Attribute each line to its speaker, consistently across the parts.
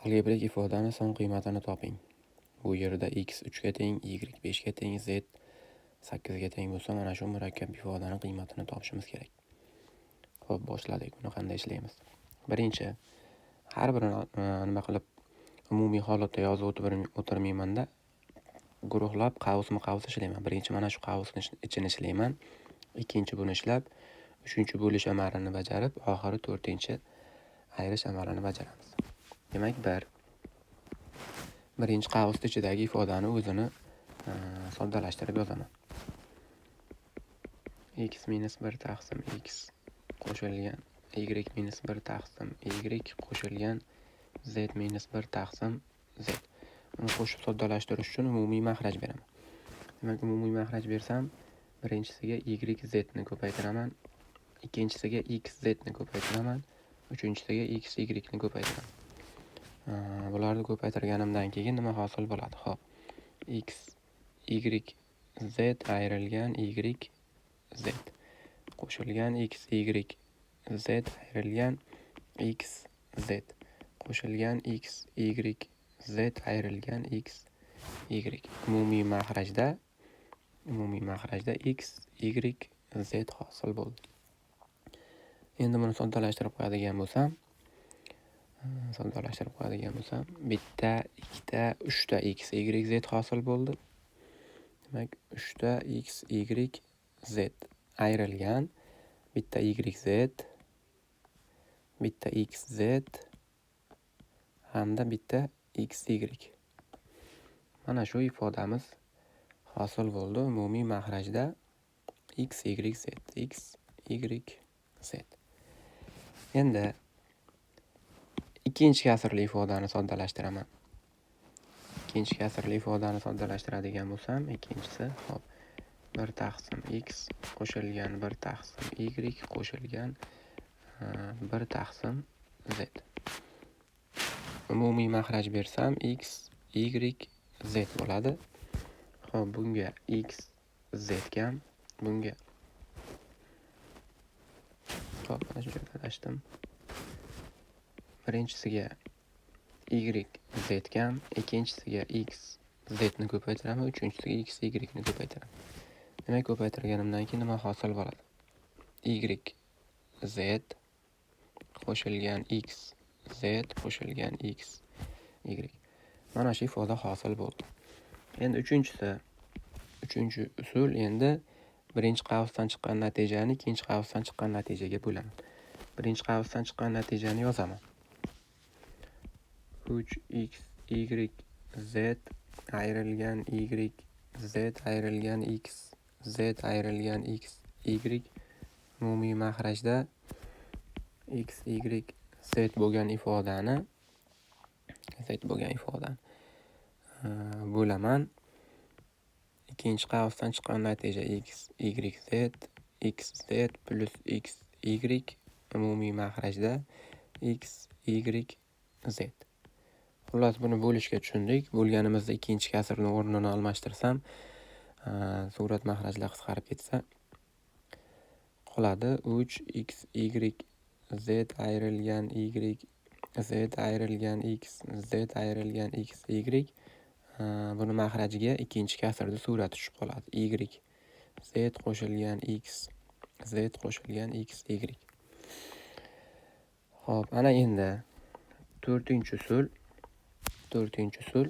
Speaker 1: Algebrik ifodani son qiymatini toping. Bu yerda x 3 ga teng, y 5 ga teng, z 8 ga teng bo'lsa, mana shu murakkab ifodani qiymatini topishimiz kerak. Xo'p, boshladik. Buni qanday ishlaymiz? Birinchi, har birini nima qilib umumiy holatda yozib o'tirmayman-da, guruhlab qavsma-qavs ishlayman. Birinchi mana shu qavsni ichini ishlayman. Ikkinchi buni ishlab, uchinchi bo'lish amalini bajarib, oxiri to'rtinchi ayirish amalini bajaramiz. Demak, 1. Birinchi qavsni ichidagi ifodani o'zini soddalashtirib yozaman. X minus 1 taqsim x qo'shilgan y minus 1 taqsim y qo'shilgan z minus 1 taqsim z. Buni qo'shib soddalashtirish uchun umumiy mahraj beraman. Demak, umumiy mahraj bersam, birinchisiga y z ni ko'paytiraman, ikkinchisiga x z ni ko'paytiraman, uchinchisiga x y ni ko'paytiraman. Bularni ko'paytirganimdan keyin nima hosil bo'ladi? Xo'p, x y z ayrilgan y z qo'shilgan x y z ayrilgan x z qo'shilgan x y z ayrilgan x y. Umumiy mahrajda x y z hosil bo'ldi. Endi buni soddalashtirib qo'yadigan bo'lsam, bitta, ikkita, uchta x y z hosil bo'ldi. Demak, uchta x y z ayrilgan bitta y z, bitta x z hamda bitta x y. Mana shu ifodamiz hosil bo'ldi. Umumiy mahrajda x y z, x y z. Endi ikkinchi kasrli ifodani soddalashtiraman. Ikkinchi kasrli ifodani soddalashtiradigan bo'lsam, ikkinchisi, xo'p, 1 taqsim x qo'shilgan 1 taqsim y qo'shilgan 1 taqsim z. Umumiy mahraj bersam x y z bo'ladi. Xo'p, bunga x z kam, bunga, xo'p, mana shu joyda adashdim. Birinchisiga y z kam, ikkinchisiga x z ni ko'paytiraman, uchinchisiga x y ni ko'paytiraman. Demak, ko'paytirganimdan keyin nima hosil bo'ladi? Y z qo'shilgan x z qo'shilgan x y. Mana shu ifoda hosil bo'ldi. Endi uchinchi usul, endi birinchi qavsdan chiqqan natijani ikkinchi qavsdan chiqqan natijaga bo'laman. Birinchi qavsdan chiqqan natijani yozaman. 3x y z ayrilgan y z ayrilgan x z ayrilgan x y umumiy mahrajda x y z bo'lgan ifodani bo'laman. Ikkinchi qavsdan chiqqan natija x y z x z plus x y umumiy mahrajda x y z. Xullas, buni bo'lishga tushundik. Bo'lganimizda ikkinchi kasrni o'rnini almashtirsam, surat mahrajlar qisqarib ketsa qoladi 3 x y z ayrilgan y z ayrilgan x z ayrilgan x y. Buni mahrajiga ikkinchi kasrda surati tushib qoladi. Y z qo'shilgan x z qo'shilgan x y. Xo'p, ana endi to'rtinchi usul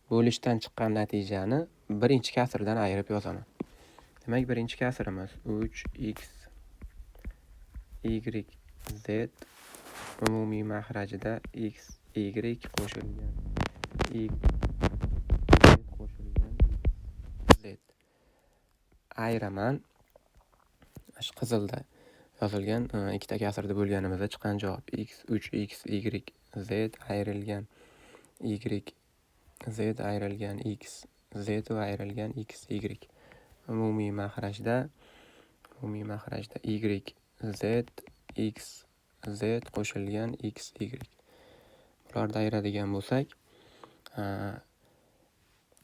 Speaker 1: bo'lishdan chiqqan natijani birinchi kasrdan ayirib yozaman. Demak, birinchi kasrimiz 3 x y z umumiy mahrajida x y qo'shilgan y z qo'shilgan z ayiraman. Shu qizilda yozilgan ikkita kasrda bo'lganimizda chiqqan javob x 3 x y z ayrilgan y z ayrilgan x z va ayrilgan x y. Umumiy mahrajda y z x z qo'shilgan x y. Bularni ayiradigan bo'lsak,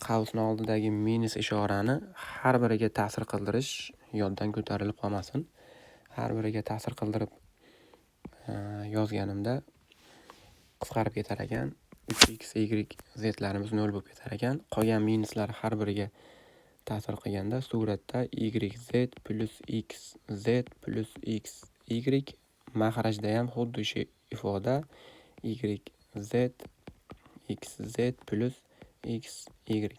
Speaker 1: qavsni oldidagi minus ishorani har biriga ta'sir qildirish yoddan ko'tarilib qolmasin. Har biriga ta'sir qildirib yozganimda qisqarib ketar ekan. 3 x, y, zlarimiz 0 bo'lib ketar ekan. Qolgan minuslar har biriga ta'sir qilganda suratda y z plyus x z plyus x y, maxrajda ham xuddi shu ifoda y z x z plyus x y.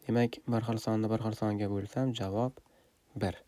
Speaker 1: Demak, bir xil sonni bir xil songa bo'lsam, javob 1.